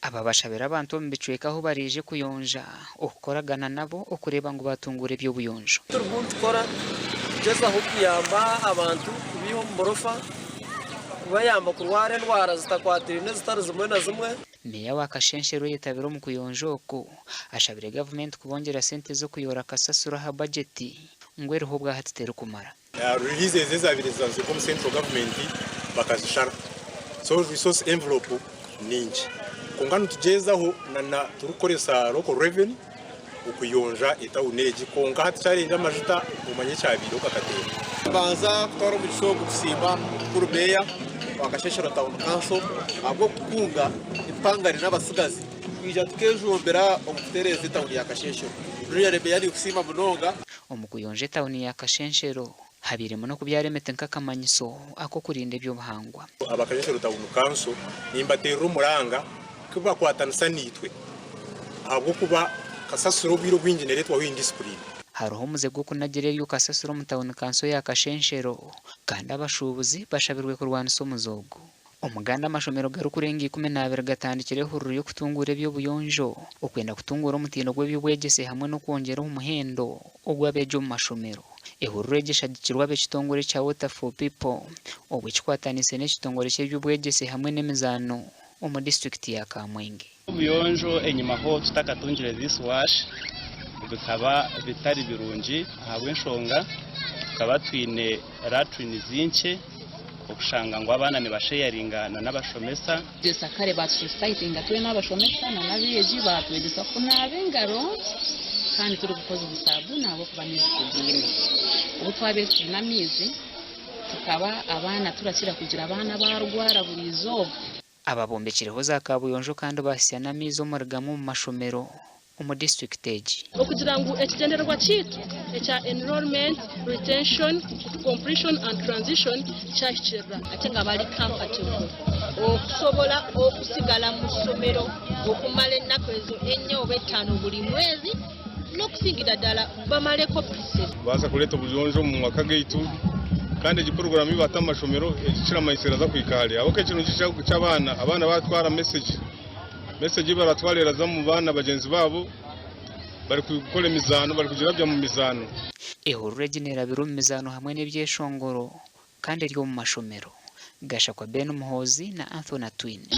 Aba bashabire abantu omu bicweka ahu baraije kuyonja okukoragana nabo okureeba ngu batunguura eby'obuyonjo. Turimu nitukora kugyezaho kuyamba abantu kubiiha omu burofa, kubayamba kurwara endwara zitakwataine ezitari zimwe na zimwe. Meeya wa Kashenshero oyetabire omu kuyonja oku, ashabire gavumenti kubongyera sente z'okuyoora kasasiro aha bajeti ngu eriho obwahati terikumara. Releases ezabaire zizanzirwe omu central government bakazishara so resource envelope ninkye kwonka nitugyezaho na turikukoresa local revenue okuyonja etawuni egi kwonka hati kyarengyera amajuta omanye ekyabaireho kakatemba. Mbanza kutwara omugisha ogu kusiima mukuru meeya wa Kasheshero Town Council ahabw'okukunga empangare n'abatsigazi kwija tukejumbira omu kutereeza etawuni ya Kasheshero. Really meeya ninkusiima munonga. Omu kuyonja etawuni ya Kashenshero, habairemu n'okubyara emiti nk'akamanyiso ak'okurinda eby'obuhangwa. Aba Kashenshero Tawuni Kanso nimbateerera omuranga kubakwatanisa naitwe ahabw'okuba kasasiro obwire obwingi nereetwaho indisipurine. Hariho omuze gw'okunagira eryo kasasiro omu tawuni kanso ya Kashenshero kandi abashuubuzi bashabirwe kurwanisa omuze ogu. Omuganda amashomero garikurenga 12 gatandikire ehururu y'okutunguura eby'obuyonjo, okwenda kutunguura omutindo gw'eby'obwegyese hamwe n'okwongyera omuhendo ogw'abeegi omu mashomero. Ehururu egi eshagikirwe ab'ekitongore ekya Water for People obwo ekikwataniise n'ekitongore ky'eby'obwegyese hamwe n'emizaano omu disiturikiti ya Kamwenge. Obuyonjo enyimaho tutakatungire this wash bikaba bitari birungi ahabw'enshonga tukaba twine latrines nkye okushanga ngu abaana nibasheyaringa na n'abashomesa. Twegyesa kare baatusensitisaitinga twena abashomesa na n'abeegi baatwegyesa kunaaba engaro kandi turikukozesa saabuuni ahabw'okuba amaizi tugaine. Obu twabaire twine amaizi tukaba abaana turakira kugira abaana abaarwara buri izooba. Aba bombekireho za kabuyonjo kandi bahisya n'amaizi omuri gamwe omu mashomero omu disiturikiti egi. Okugira ngu ekigyendererwa kyaitu ekya Enrolment, Retention, Completion and Transition kyahikirira. Ate nga bali comfortable okusobola okusigala mu ssomero okumala ennaku ezo ennya oba ettaano buli mwezi n'okusingira ddala bamaleko pre. Kubaasa kureeta obuyonjo omu maka gaitu kandi egi puroguraamu ei baata omu mashomero egi kiramanyiso eraza kuhika hare ahabw'okuba ekirungi ky'abaana, abaana baatwara mesegi, mesegi ei baratwara eraza omu baana bagyenzi baabo barikukora emizaano barikugirabya omu mizaano. Ehururu egi neerabira omu mizaano hamwe n'ebyeshongoro kandi eri omu mashomero. Gashakwa Ben Muhoozi na Anthony Atwine.